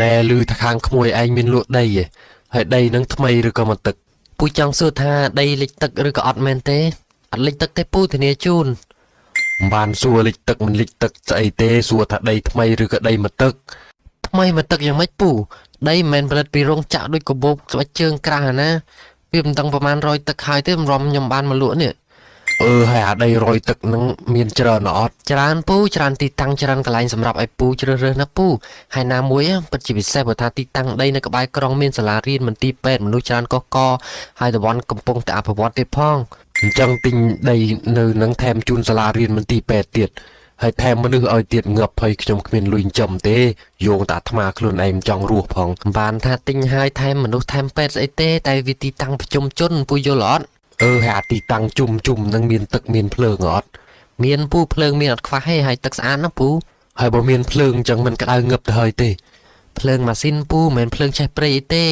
ណែឮថាខាងក្មួយឯងមានលក់ដីឯងហើយដីនឹងថ្មីឬក៏មកទឹក ពូចង់សួរថាដីលិចទឹកឬក៏អត់មែនទេអត់លិចទឹកទេពូធានាជូន មិនបានសួរលិចទឹកមិនលិចទឹកស្អីទេសួរថាដីថ្មីឬក៏ដីមកទឹក ថ្មីមកទឹកយ៉ាងម៉េចពូដីមិនមែនផលិតពីរោងចក្រដូចកាបូបស្បែកជើងក្រាស់អាណាវាមិនដឹងប្រហែលរយទឹកហើយទេម្រាំខ្ញុំបានមកលក់នេះ អឺហើយអាដីរយទឹកនឹងមានច្រើនអត់ ច្រើនពូច្រើនទីតាំងច្រើនកន្លែងសម្រាប់ឲ្យពូជ្រើសរើសណាពូហើយណាមួយពិតជាពិសេសព្រោះថាទីតាំងដីនៅក្បែរក្រុងមានសាលារៀនមន្ទីរពេទ្យមនុស្សច្រើនកកកហើយតំបន់កំពុងតែអភិវឌ្ឍទៀតផង អញ្ចឹងទិញដីនៅនឹងថែមជូនសាលារៀនមន្ទីរពេទ្យទៀតហើយថែមមនុស្សឲ្យទៀតងាប់ហើយខ្ញុំគ្មានលុយចិញ្ចឹមទេយោងតែអាត្មាខ្លួនឯងមិនចង់រស់ផង មិនបានថាទិញហើយថែមមនុស្សថែមពេទ្យស្អីទេតែវាទីតាំងប្រជុំជនពូយល់អត់ អឺហើយអាទីតាំងជុំជុំនឹងមានទឹកមានភ្លើងអត់ មានពូភ្លើងមានអត់ខ្វះទេហើយទឹកស្អាតណាពូ ហើយបើមានភ្លើងអញ្ចឹងមិនក្តៅងឹបទៅហើយទេ ភ្លើងម៉ាស៊ីនពូមិនមែនភ្លើងឆេះព្រៃអីទេ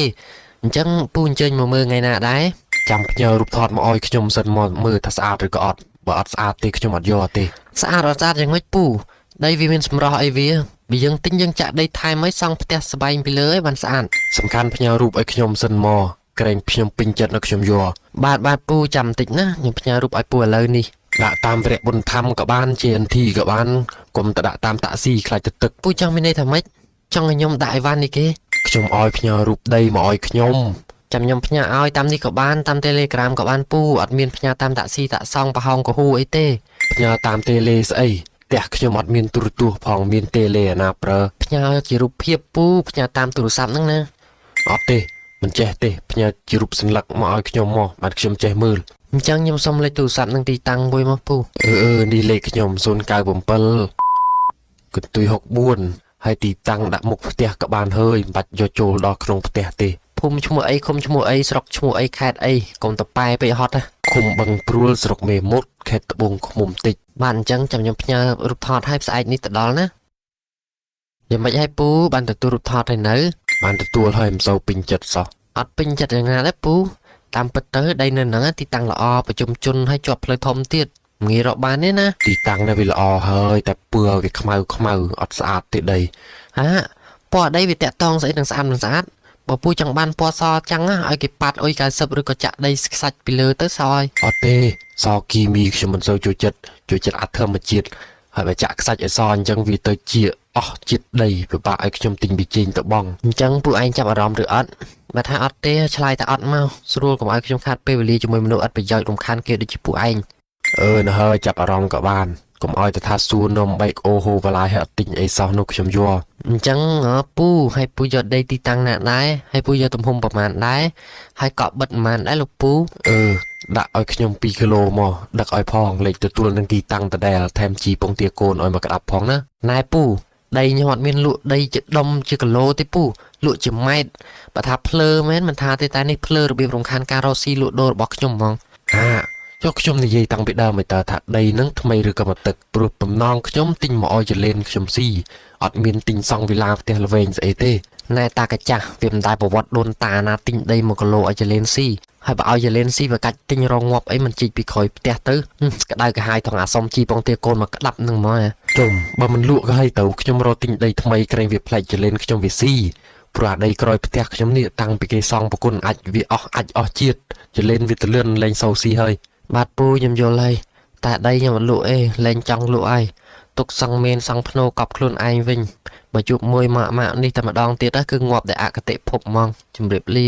អញ្ចឹងពូអញ្ជើញមកមើលថ្ងៃណាដែរ ចាំផ្ញើរូបថតមកឲ្យខ្ញុំសិនមកមើលថាស្អាតឬក៏អត់បើអត់ស្អាតទេខ្ញុំអត់យកទេ ស្អាតអត់ស្អាតយ៉ាងម៉េចពូដីវាមានសម្រស់អីវាបើយើងទិញយើងចាក់ដីថែមឲ្យសង់ផ្ទះស្បែងពីលើឲ្យបានស្អាត សំខាន់ផ្ញើរូបឲ្យខ្ញុំសិនមកក្រែងខ្ញុំពេញចិត្តនៅខ្ញុំយក បាទបាទពូចាំបន្តិចណាខ្ញុំផ្ញើរូបឲ្យពូឥឡូវនេះ ដាក់តាមវរៈបុណ្យធម្មក៏បាន JNT ក៏បានកុំទៅដាក់តាមតាក់ស៊ីខ្លាចទៅទឹក ពូចង់មានន័យថាម៉េចចង់ឲ្យខ្ញុំដាក់អីវ៉ាន់នេះគេ ខ្ញុំឲ្យផ្ញើរូបដីមកឲ្យខ្ញុំ ចាំខ្ញុំផ្ញើឲ្យតាមនេះក៏បានតាម Telegram ក៏បានពូអត់មានផ្ញើតាមតាក់ស៊ីតាក់សង់ប្រហោងកហ៊ូអីទេ ផ្ញើតាមតេឡេស្អីផ្ទះខ្ញុំអត់មានទូរទស្សន៍ផងមានតេឡេអាណាប្រើ ផ្ញើជារូបភាពពូផ្ញើតាមទូរស័ព្ទហ្នឹងណា អត់ទេមិនចេះទេផ្ញើជារូបសន្លឹកមកឲ្យខ្ញុំមកបាទខ្ញុំចេះមើល អញ្ចឹងខ្ញុំសុំលេខទូរស័ព្ទនិងទីតាំងមួយមកពូ អឺអឺនេះលេខខ្ញុំ097កន្ទុយ64ហើយទីតាំងដាក់មុខផ្ទះក៏បានហើយមិនបាច់យកចូលដល់ក្នុងផ្ទះទេ ភូមិឈ្មោះអីឃុំឈ្មោះអីស្រុកឈ្មោះអីខេត្តអីកុំតប៉ែពេកហត់ណា ឃុំបឹងព្រួលស្រុកមេមត់ខេត្តត្បូងឃ្មុំតិច បាទអញ្ចឹងចាំខ្ញុំផ្ញើរូបថតឲ្យស្អែកនេះទៅដល់ណាយ៉ាងម៉េចហើយពូបានទទួលរូបថតហើយនៅ បានទទួលហើយមិនសូវពេញចិត្តសោះ អត់ពេញចិត្តយ៉ាងណាដែរពូតាមពិតទៅដីនៅហ្នឹងទីតាំងល្អប្រជុំជនហើយជាប់ផ្លូវធំទៀតមិនងាយរកបានទេណា ទីតាំងនេះវាល្អហើយតែពណ៌វាខ្មៅខ្មៅអត់ស្អាតទេដី ហាពណ៌ដីវាតាក់តងស្អីនឹងស្អាតមិនស្អាតបើពូចង់បានពណ៌សចឹងណាឲ្យគេប៉ាត់អុយ90ឬក៏ចាក់ដីខ្សាច់ពីលើទៅសហើយ អត់ទេសគីមីខ្ញុំមិនសូវចូលចិត្តចូលចិត្តអាធម្មជាតិហើយបើចាក់ខ្សាច់ឲ្យសអញ្ចឹងវាទៅជាអស់ជាតិដីពិបាកឲ្យខ្ញុំទិញប៊ីចេងទៅបង អញ្ចឹងពូឯងចាប់អារម្មណ៍ឬអត់បើថាអត់ទេឆ្លើយតែអត់មកស្រួលកុំឲ្យខ្ញុំខាតពេលវេលាជាមួយមនុស្សអត់ប្រយោជន៍រំខានគេដូចជាពូឯង អឺណើហើយចាប់អារម្មណ៍ក៏បានកុំឲ្យតែថាសួរនំបែកអូហូវឡាយហើយអត់ទិញអីសោះនោះខ្ញុំយក អញ្ចឹងហ៎ពូឲ្យពូយកដីទីតាំងណាដែរឲ្យពូយកទំហំប្រមាណដែរហើយកក់បិទប្រមាណដែរលោកពូ អឺដាក់ឲ្យខ្ញុំ2គីឡូមកដឹកឲ្យផងលេខទទួលនឹងទីតាំងដដែលថែមជីពងទាកូនឲ្យមកក្តាប់ផងណា ណែពូដីខ្ញុំអត់មានលក់ដីជាដុំជាគីឡូទេពូលក់ជាម៉ែត្របើថាភ្លើមែនមិនថាទេតែនេះភ្លើរបៀបរំខានការរកស៊ីលក់ដូររបស់ខ្ញុំហ្មង ហាចុះខ្ញុំនិយាយតាំងពីដើមមកតើថាដីនឹងថ្មីឬក៏មកទឹកព្រោះបំណងខ្ញុំទិញមកឲ្យចលេនខ្ញុំស៊ីអត់មានទិញសង់វិឡាផ្ទះល្វែងស្អីទេ ណែតាកាចាស់វាមិនដែលប្រវត្តិដូនតាណាទិញដី1គីឡូឲ្យចលេនស៊ីហើយបើឲ្យចលេនស៊ីបើកាច់ទិញរងងាប់អីមិនជីកពីក្រោយផ្ទះទៅហឹមក្តៅក្រហាយថងអាសុំជីពងទាកូនមកក្តាប់នឹងហ្មងហ៎ ជុំបើមិនលក់ក៏ឲ្យទៅខ្ញុំរកទិញដីថ្មីក្រែងវាប្លែកចលេនខ្ញុំវាស៊ីព្រោះអាដីក្រោយផ្ទះខ្ញុំនេះតាំងពីគេសង់ប្រគុណអាចវាអស់អាចអស់ជាតិចលេនវាទលឿនលែងសូវស៊ីហើយ បាទពូខ្ញុំយល់ហើយតែដីខ្ញុំអត់លក់ទេលែងចង់លក់ហើយទុកសង់មានសង់ភ្នោកប់ខ្លួនឯងវិញបើជួបមួយម៉ាក់ម៉ាក់នេះតែម្ដងទៀតណាគឺងាប់តែអកតេភពហ្មងជម្រាបលា